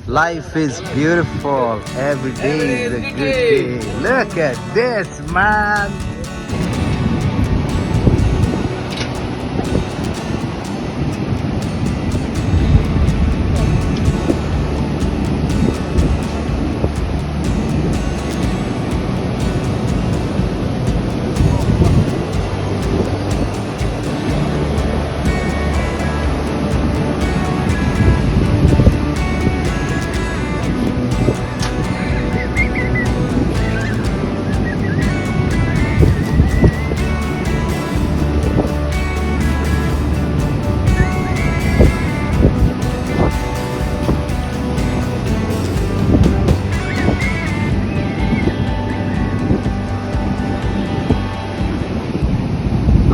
Life is beautiful. Every day is a good day. Look at this, man.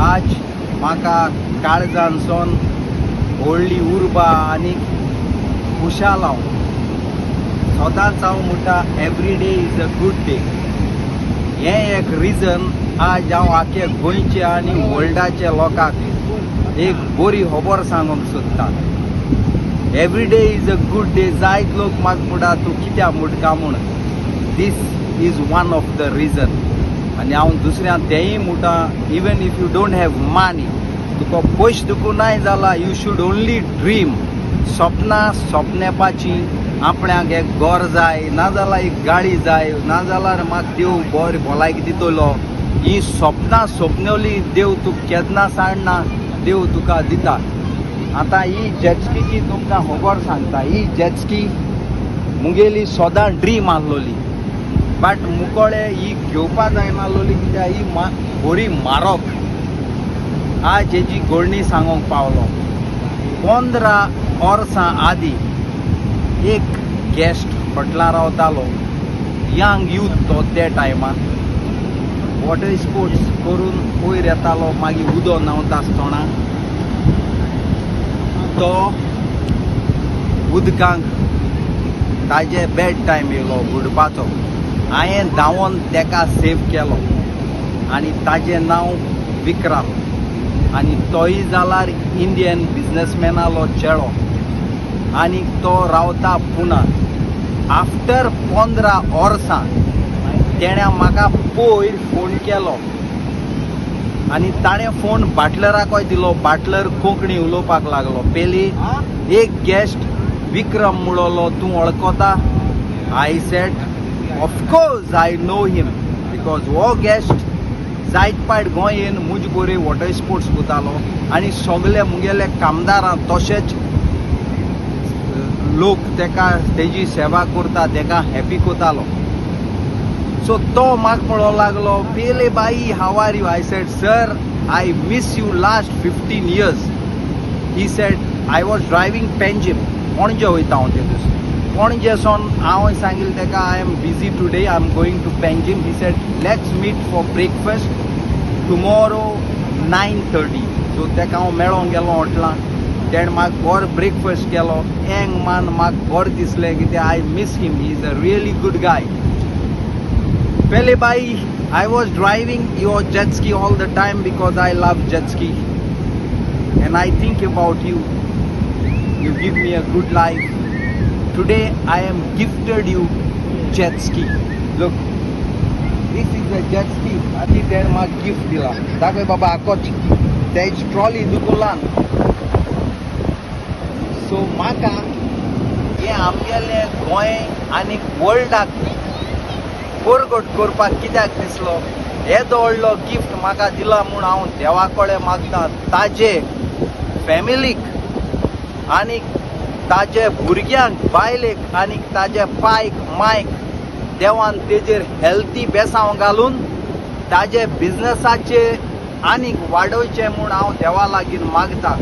आज म्हाका काळजानसून व्हडली उर्बा आनी खुशाल हांव. सदांच हांव म्हणटा, every day is a good day. हें एक रिजन आज हांव आख्खे गोंयचे आनी वर्ल्डाच्या लोकांक एक बरी खबर सांगूंक सोदतां. Every day is a good day. जायत लोक म्हाका म्हणटा, तूं कित्याक म्हणटा म्हूण. This is one of the reason. आनी हांव दुसऱ्यांक तेंय म्हणटा, even if you don't have money, तुका पयशे तुका नाय जाला, you should only dream. सपनां सपनेपाची. आपल्याक एक घर जाय, नाजाल्यार एक गाडी जाय, नाजाल्यार म्हाका देव बरी भलायकी दितलो, ही सपनां सपनवली देव तुका केन्ना साडना, देव तुका दिता. आतां ही जेटस्कीची तुमकां खबर सांगता. ही जेटस्की मुगेली सदां ड्रीम आहलोली, बट मुकोळे ही घेवपा जायनाहलोली, कित्याक ही बरी म्हारग. आज हेजी गोडणी सांगूंक पावलो. 15 वर्सां आदीं एक गेस्ट हॉटला रावतालो. यंग यूथ तो. त्या टायमार वॉटर स्पोर्ट्स करून वयर येतालो, मागीर उदक न्हांवता आसतना तो उदकांक ताजे बॅड टायम येयलो बुडपाचो. हांवें धांवोन तेका सेव केलो आनी ताजें नांव विक्रम आनी तोय जाल्यार इंडियन बिजनसमॅनालो चेडो आनी तो रावता पुना. आफ्टर 15 वर्सां तेणें म्हाका पयर फोन केलो आनी ताणें फोन बाटलराकूय दिलो. बाटलर कोंकणी उलोवपाक लागलो. पयलीं एक गेस्ट विक्रम म्हणलो, तूं वळखता? I said, of course I know him, because हो गेस्ट जायत पाट गोंयेन मुज बरी वॉटर स्पोर्ट्स करतालो आनी सगळे मुगेले कामदारां तशेंच लोक तेका तेजी सेवा करता, तेका हॅपी करतालो. सो तो म्हाका म्हणूंक लागलो, "पेले भाई, how are you?" I said, "Sir, I miss you last 15 years." He said, "I was driving Panjim." Panaji वयता हांव ते दीस. पणजे सावन हांव सांगिल्लें तेका, "I am busy today, I am going to Panjim." He said, "Let's meet for breakfast tomorrow 9:30." So तेका हांव मेळोंक गेलो हॉटलान. तेणें म्हाका बरो ब्रेकफास्ट केलो. एंग मान म्हाका बरें दिसलें, कित्याक I miss him. He is a really good guy. Pele bhai, I was driving your jet ski all the time because I love jet ski. And I think about you. You give me a good life. Today I am gifted you jet ski. Look, this is a jet ski. आनी तेणें म्हाका gift दिला. दाखय बाबा आकोच तेज trolley दुकुलान. So म्हाका हें आमगेलें गोंय आनी वर्ल्डाक परगट करपाक कित्याक दिसलो, येदो व्हडलो गिफ्ट म्हाका दिला म्हूण हांव देवा कडेन मागता. ताजे फॅमिलीक आनी ताजे भुरग्यांक, बायलेक आनी ताजे पायक मायक देवान तेजेर हेल्थी बेसांव घालून ताजे बिजनसाचे आनीक वाडोवचें म्हूण हांव देवा लागीं मागता.